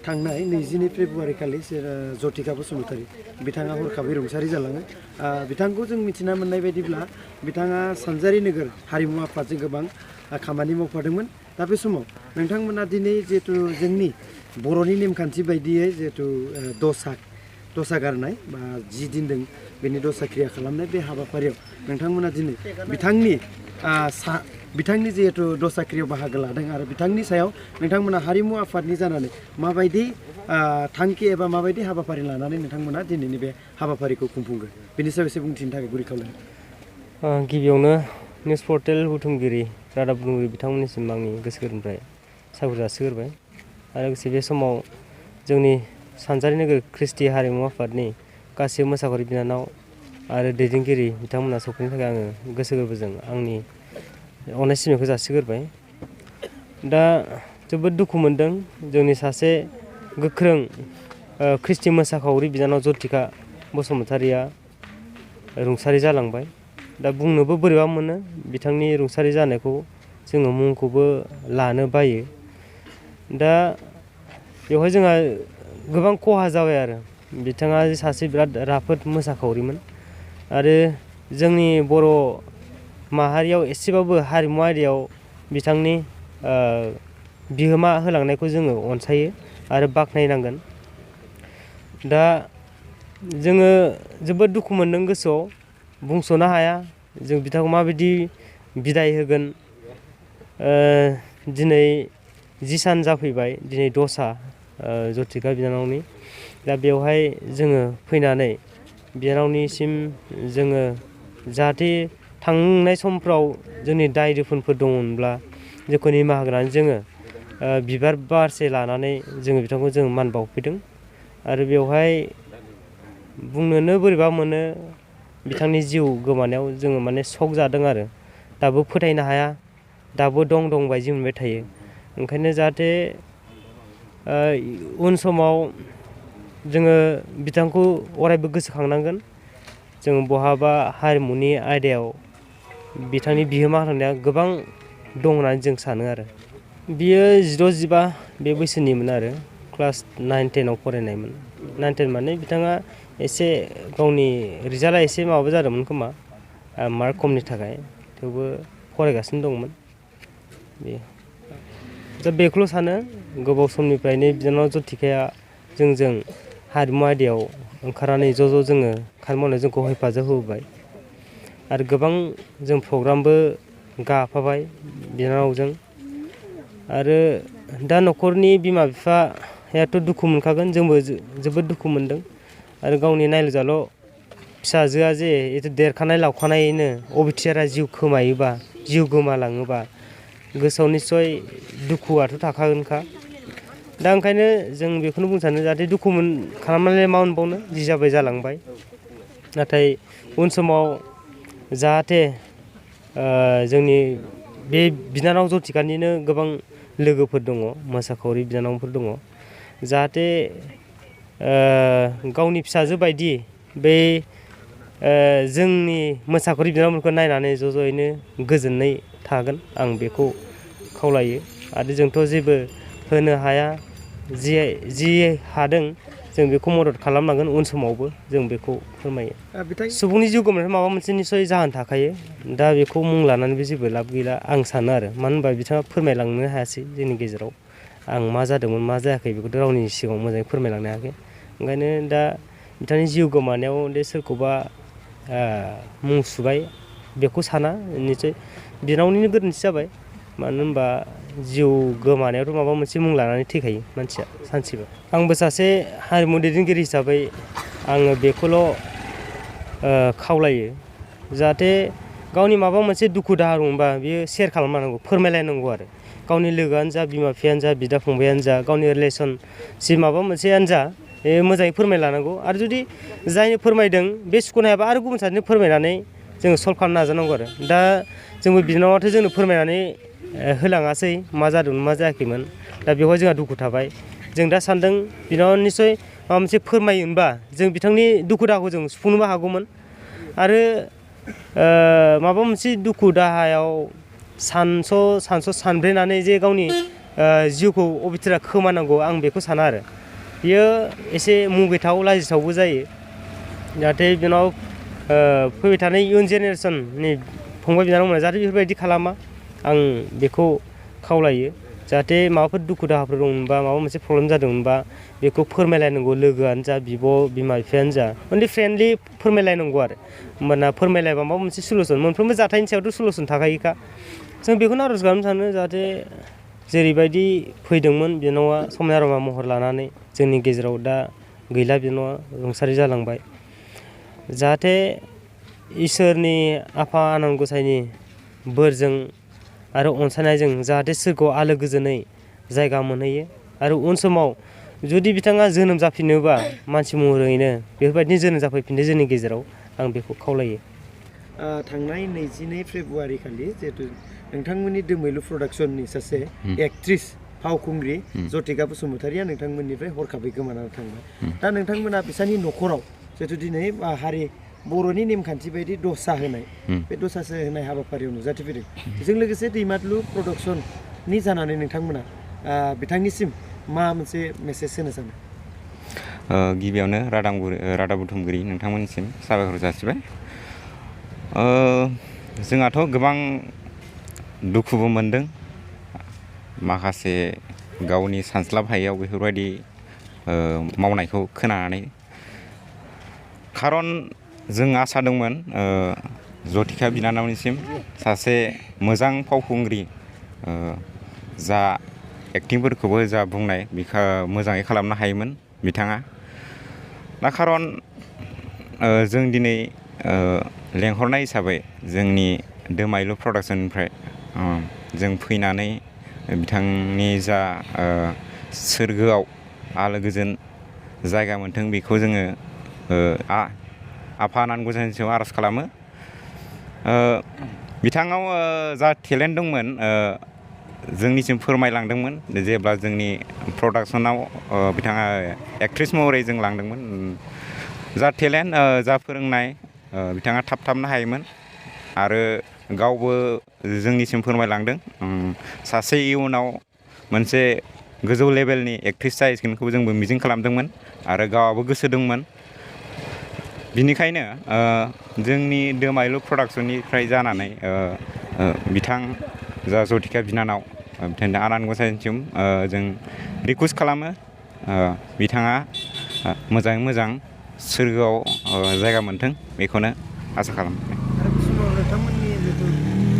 थांनाय 22 फेब्रुवारि खालि जतिका बसुमतारी बिथाङा हरखाबै रुंसारि जालाङो। बिथांखौ जों मिथिना मोननाय बायदिब्ला बिथाङा सानजारि नोगोर हारिमु आफादजों गोबां खामानि मावफादोंमोन। दा बे समाव नोंथांमोना दिनै जिहेतु जोंनि बर'नि नेमखान्थि बायदियै जिहेतु दसा गारनाय बा 10 दिन दों बेनि दसा क्रिया खालामनाय बे हाबाफारियाव नोंथांमोना दिनै बिथांनि जिहेतु दसा क्रियायाव बाहागो लादों आरो बिथांनि सायाव नोंथांमोना हारिमु आफादनि जानानै माबायदि थांखि एबा माबायदि हाबाफारि लानानै नोंथांमोना दिनैनि बे हाबाफारिखौ खुंफुंगोन बेनि सायाव एसे बुंथिनो थाखाय गुरै खावलायनाय। गिबियावनो निउस पर्टेल बुथुमगिरि रादाब बुथुमगिरि बिथांमोननिसिम आंनि गोसो गोरबोनिफ्राय साबायखर जासिग्रोबाय आरो लोगोसे बे समाव जोंनि सानजारि नोगोर ख्रिस्टि हारिमु आफादनि गासैबो मोसाखावरि बिनानाव आरो दैदेनगिरि बिथांमोना सफैनो थाखाय आङो गोसो गोरबोजों आंनि अननाय सिबिनायखौ जासिग्रोबाय। दा जोबोद दुखु मोनदों जोंनि सासे गोख्रों ख्रिस्टि मोसाखावरि बिनानाव जतिका बसुमतारीया रुंसारि जालांबाय। दा बुंनोबो बोरैबा मोनो बिथांनि रुंसारि जानायखौ जोङो मुंखौबो लानो बायो। दा बेवहाय जोंहा गोबां खहा जाबाय आरो बिथाङा सासे बिराद राफोद मोसाखावरिमोन आरो जोंनि बर' माहारियाव एसेबाबो हारिमु आयदायाव बिथांनि बिहोमा होलांनायखौ जोङो अनसायो आरो बाख्नायनांगोन। दा जोङो जोबोद दुखु मोनदों गोसोआव बुंस'नो हाया जों बिथांखौ माबायदि बिदाय होगोन। दिनै 10 सान जाफैबाय दिनै दसा जतिका बिनानावनि। दा बेवहाय जोङो फैनानै बिनानावनिसिम जोङो जाहाथे थांनाय समफ्राव जोंनि दाय दोफोनफोर दङमोनब्ला जोंखौ निमाहा होनानै जोङो बिबार बारसे लानानै जोङो बिथांखौ जों मान बावफैदों आरो बेवहाय बुंनोनो बोरैबा मोनो बिथांनि जिउ गोमानायाव जोङो माने शक जादों आरो दाबो फोथायनो हाया दाबो दं बायदि मोनबाय थायो। ओंखायनो जाहाथे उन समाव जोङो बिथांखौ अरायबो गोसोखांनांगोन। जों बहाबा हारिमुनि आयदायाव बिथांनि बिहोमा होनाया गोबां दं होननानै जों सानो आरो बियो 16-15 बे बैसोनिमोन आरो क्लास 9-10आव फरायनायमोन। 9-10 माने बिथाङा एसे गावनि रिजाल्टआ एसे माबा जादोंमोन खोमा मार्क खमनि थाखाय थेवबो फरायगासिनो दंमोन। दा बेखौल' सानो गोबाव समनिफ्रायनो बिनानाव जतिकाया जोंजों हारिमु आयदायाव ओंखारनानै ज' जोङो खामानि मावनायाव जोंखौ हेफाजाब होबोबाय आरो गोबां जों प्रग्रामबो गाफाबाय बिनानावजों आरो दा न'खरनि बिमा बिफायाथ' दुखु मोनखागोन जोंबो जोबोद दुखु मोनदों आरो गावनि नायलुजाल' फिसाजोआ जे देरखानाय लावखानायैनो अबथिराया जिउ खोमायोबा जिउ गोमालाङोबा गोसोआव निस्सय दुखुआथ' थाखागोनखा। दा ओंखायनो जों बेखौनो बुंनो सानो जाहाथे दुखु खालामनानै मा मोनबावनो जि जाबाय जालांबाय नाथाय उन समाव जाहाथे जोंनि बे बिनानाव जतिकानिनो गोबां लोगोफोर दङ मोसाखावरि बिनानावफोर दङ जाहाथे गावनि फिसाजो बायदि बै जोंनि मोसाखावरि बिनानावफोरखौ नायनानै ज'यैनो गोजोननाय थागोन आं बेखौ खावलायो आरो जोंथ' जेबो होनो हाया जि हादों जों बेखौ मदद खालामनांगोन उन समावबो जों बेखौ फोरमायो। सुबुंनि जिउ गोमानायाव माबा मोनसे निस्सय जाहोन थाखायो दा बेखौ मुं लानानैबो जेबो लाब गैला आं सानो आरो मानो होनबा बिथाङा फोरमायलांनो हायासै जोंनि गेजेराव आं मा जादोंमोन मा जायाखै बेखौथ' रावनि सिगाङाव मोजाङै फोरमायलांनो हायाखै। ओंखायनो दा बिथांनि जिउ गोमानायाव दे सोरखौबा मुं सुबाय बेखौ साना निस्सय बिनानावनिनो गोरोन्थि जाबाय मानो होनबा जिउ गोमानायावथ' माबा मोनसे मुं लानानै थैखायो मानसिया सानसेबो। आंबो सासे हारिमु दैदेनगिरि हिसाबै आङो बेखौल' खावलायो जाहाथे गावनि माबा मोनसे दुखु दाहा दंबा बियो सेयार खालामलायनांगौ फोरमायलायनांगौ आरो गावनि लोगोआनो जा बिमा बिफायानो जा बिदा फंबायानो जा गावनि रिलेसनसिप माबा मोनसेयानो जा मोजाङै फोरमायलानांगौ आरो जुदि जायनो फोरमायदों बे सुख'नो हायाबा आरो गुबुन सासेनो फोरमायनानै जोङो सल्भ खालामनो नाजानांगौ आरो दा जोंबो बिनानावाथ' जोंनो फोरमायनानै होलाङासै मा जादोंमोन मा जायाखैमोन दा बेवहाय जोंहा दुखु थाबाय। जों दा सानदों बिनानावा निस्सय माबा मोनसे फोरमायोमोनबा जों बिथांनि दुखु दाहाखौ जों सुफुंनोबो हागौमोन आरो माबा मोनसे दुखु दाहायाव सानब्रेनानै जे गावनि जिउखौ अबिथिरा खोमानांगौ आं बेखौ साना आरो बियो एसे मुगैथाव लाजिथावबो जायो जाहाथे बिनाव फैबाय थानाय इयुन जेनेरेसननि फंबाय बिनानावमोना जाहाथे बेफोरबायदि खालामा आं बेखौ खावलायो जाहाथे माबाफोर दुखु दाहाफोर दंमोनबा माबा मोनसे प्रब्लेम जादोंमोनबा बेखौ फोरमायलायनांगौ लोगोआनो जा बिब' बिमा बिफायानो जा ओन्दै फ्रेन्डलि फोरमायलायनांगौ आरो होमबाना फोरमायलायबा माबा मोनसे सलुसन मोनफ्रोमबो जाथायनि सायावथ' सलुसन थाखायोखा जों बेखौनो आर'ज खालामनो सानो जाहाथे जेरैबायदि फैदोंमोन बिनानावा समायना रमायना महर लानानै जोंनि गेजेराव दा गैला बिनानावा रुंसारि जालांबाय जाहाथे इसोरनि आफा आनान गसाइनि बोरजों आरो अनसायनायजों जाहाथे सोरगोआव आलो गोजोनै जायगा मोनहैयो आरो उन समाव जुदि बिथाङा जोनोम जाफिनोबा मानसि महरैनो बेफोरबायदिनो जोनोम जाफैफिनदो जोंनि गेजेराव आं बेखौ खावलायो थांनाय 22 फेब्रुवारि खालि जिहेतु नोंथांमोननि दोमैलु प्रडाक्सननि सासे एक्ट्रिस फावखुंग्रि जतिका बसुमतारिया नोंथांमोननिफ्राय हरखाबै गोमानानै थांबाय दा नोंथांमोना बिसोरनि न'खराव जिहेतु दिनै हारि बर'नि नेमखान्थि बायदि दसा होनाय बे दसा होनाय हाबाफारियाव नुजाथिफैदों बेजों लोगोसे दैमालु प्रडाक्सननि जानानै नोंथांमोना बिथांनिसिम मा मोनसे मेसेज होनो सानो गिबियावनो रादाब बुथुमगिरि नोंथांमोननिसिम साबायखर जासिबाय जोंहाथ' गोबां दुखुबो मोनदों माखासे गावनि सानस्लाब हायैयाव बेफोरबायदि मावनायखौ खोनानानै खारन जों आसा दंमोन जतिका बिनानावनिसिम सासे मोजां फावखुंग्रि जा एक्टिंफोरखौबो जा बुंनाय बेखौ मोजाङै खालामनो हायोमोन बिथाङा दा खारन जों दिनै लेंहरनाय हिसाबै जोंनि दोमायलु प्रडाक्सननिफ्राय जों फैनानै बिथांनि जा सोरगोआव आलो गोजोन जायगा मोनथों बेखौ जोङो आफा आनान गसाइनि सायाव आर'ज खालामो बिथाङाव जा टेलेन्ट दंमोन जोंनिसिम फोरमायलांदोंमोन जेब्ला जोंनि प्रडाक्सनाव बिथाङा एक्ट्रिस महरै जों लांदोंमोन जा टेलेन्ट जा फोरोंनाय बिथाङा थाबनो हायोमोन आरो गावबो जोंनिसिम फोरमायलांदों सासे इयुनाव मोनसे गोजौ लेभेलनि एक्ट्रिस जाहैगोनखौ जोंबो मिजिं खालामदोंमोन आरो गावआबो गोसो दंमोन बिनिखायनो जोंनि दोमायलु प्रडाक्सननिफ्राय जानानै बिथां जा जतिका बिनानाव बिथांनि आनान गसाइनिसिम जों रिकुवेस्ट खालामो बिथाङा मोजाङै मोजां सोरगोआव जायगा मोनथों बेखौनो आसा खालामो आरो बे समाव नोंथांमोननि जितु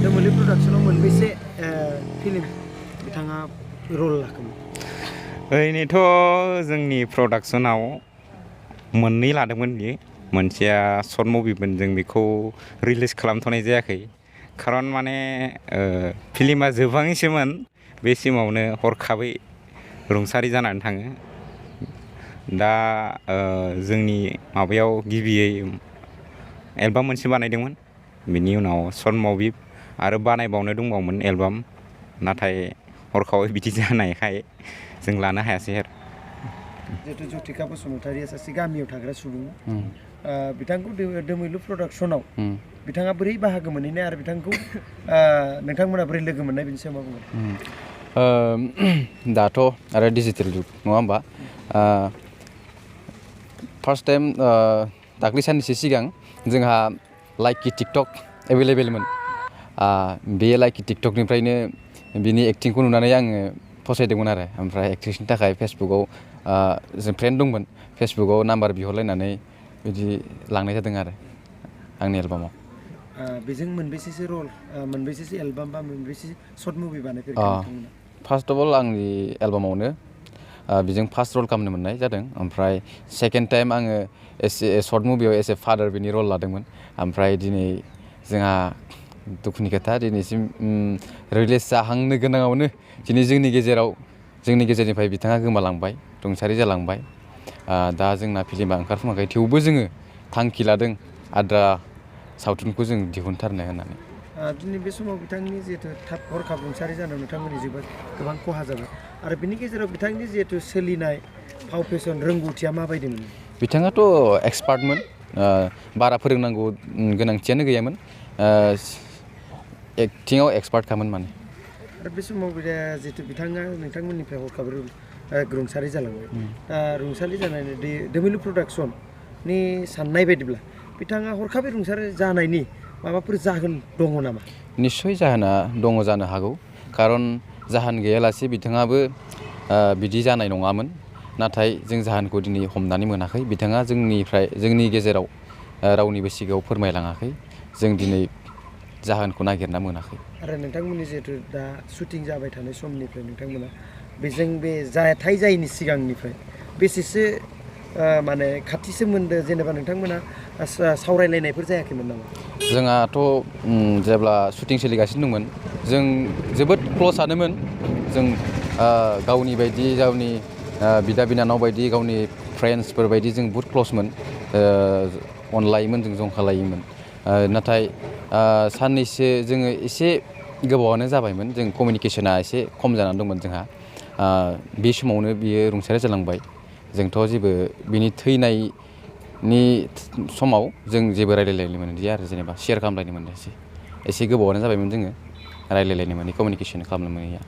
दोमैलु प्रडाक्सनाव मोनबेसे फिल्म बिथाङा रल लाखोमोन ओरैनोथ' जोंनि प्रडाक्सनाव मोननै लादोंमोन बियो मोनसेया सर्ट मुभिमोन जों बेखौ रिलिज खालामथ'नाय जायाखै खारन माने फिल्मा जोबहांसैमोन बे समावनो हरखाबै रुंसारि जानानै थाङो दा जोंनि माबायाव गिबियै एलबाम मोनसे बानायदोंमोन बिनि उनाव सर्ट मुभि आरो बानायबावनो दंबावोमोन एलबाम नाथाय हरखाबै बिदि जानायखाय जों लानो हायासै आरो जिहेतु जतिका बसुमतारिया सासे गामियाव थाग्रा सुबुं बिथांखौ दोमैलु प्रडाक्सनाव बिथाङा बोरै बाहागो मोनहैनाय आरो बिथांखौ नोंथांमोना बोरै लोगो मोननाय बिनि सायाव मा बुंगोन दाथ' आरो डिजिटेल जुग नङा होमबा फार्स्ट टाइम दाख्लै साननैसो सिगां जोंहा लाइकि टिकटक एभेलेबेलमोन बे लाइकि टिकटकनिफ्रायनो बिनि एक्टिंखौ नुनानै आङो फसायदोंमोन आरो ओमफ्राय एक्ट्रिसनि थाखाय फेसबुकआव जों फ्रेन्ड दंमोन फेसबुकआव नाम्बार बिहरलायनानै बिदि लांनाय जादों आरो आंनि एलबामाव बेजों मोनबेसेसो रल मोनबेसेसो एलबाम बा मोनबेसे सर्ट मुभि बानायफेरखो फार्स्ट अफ अल आंनि एलबामावनो बेजों फार्स्ट रल खालामनो मोननाय जादों ओमफ्राय सेकेन्ड टाइम आङो एसे सर्ट मुभियाव एसे फादार बिनि रल लादोंमोन ओमफ्राय दिनै जोंहा दुखुनि खोथा दिनैसिम रिलिज जाहांनो गोनाङावनो दिनै जोंनि गेजेरनिफ्राय बिथाङा गोमालांबाय रुंसारि जालांबाय दा जोंना फिल्मा ओंखारफुङाखै थेवबो जोङो थांखि लादों आद्रा सावथुनखौ जों दिहुनथारनो होननानै दिनै बे समाव बिथांनि जिहेतु थाब हरखाब रुंसारि जानायाव नोंथांमोननि जोबोद गोबां खहा जाबाय आरो बिनि गेजेराव बिथांनि जिहेतु सोलिनाय फाव फेसन रोंगौथिया माबायदिमोन बिथाङाथ' एक्सपार्टमोन बारा फोरोंनांगौ गोनांथियानो गैयामोन एक्टिङाव एक्सपार्टखामोन माने आरो बे समाव जिहेतु बिथाङा नोंथांमोननिफ्राय हरखाबै रुंसारि जालांबाय दा रुंसारि जानायनि दोमिलु प्रडाक्सननि साननाय बायदिब्ला बिथाङा हरखाबै रुंसारि जानायनि माबाफोर जाहोन दङ नामा? निस्सय जाहोना दङ जानो हागौ खारन जाहोन गैयालासे बिथाङाबो बिदि जानाय नङामोन नाथाय जों जाहोनखौ दिनै हमनानै मोनाखै बिथाङा जोंनि गेजेराव रावनिबो सिगाङाव फोरमायलाङाखै जों दिनै जाहोनखौ नागिरना मोनाखै। आरो नोंथांमोननि जिहेतु दा शुटिं जाबाय थानाय समनिफ्राय नोंथांमोना बेजों बे जाथाय जायैनि सिगांनिफ्राय बेसेसो माने खाथि सोमोन्दो जेनेबा नोंथांमोना सावरायलायनायफोर जायाखैमोन नामा? जोंहाथ' जेब्ला शुटिं सोलिगासिनो दंमोन जों जोबोद क्ल'सआनोमोन जों गावनि बायदि गावनि बिदा बिनानाव बायदि गावनि फ्रेन्ड्सफोर बायदि जों बहुद क्ल'समोन अनलायोमोन जों जंखालायोमोन नाथाय साननैसो जोङो एसे गोबावानो जाबायमोन जों कमिउनिकेसना एसे खम जानानै दंमोन जोंहा बे समावनो बियो रुंसारि जालांबाय जोंथ' जेबो बिनि थैनायनि समाव जों जेबो रायलायलायनो मोनदिया आरो जेनेबा शेयार खालामलायनो मोनदियासै एसे गोबावानो जाबायमोन जोङो रायलायलायनो मोनै कमिउनिकेसन खालामनो मोनैया।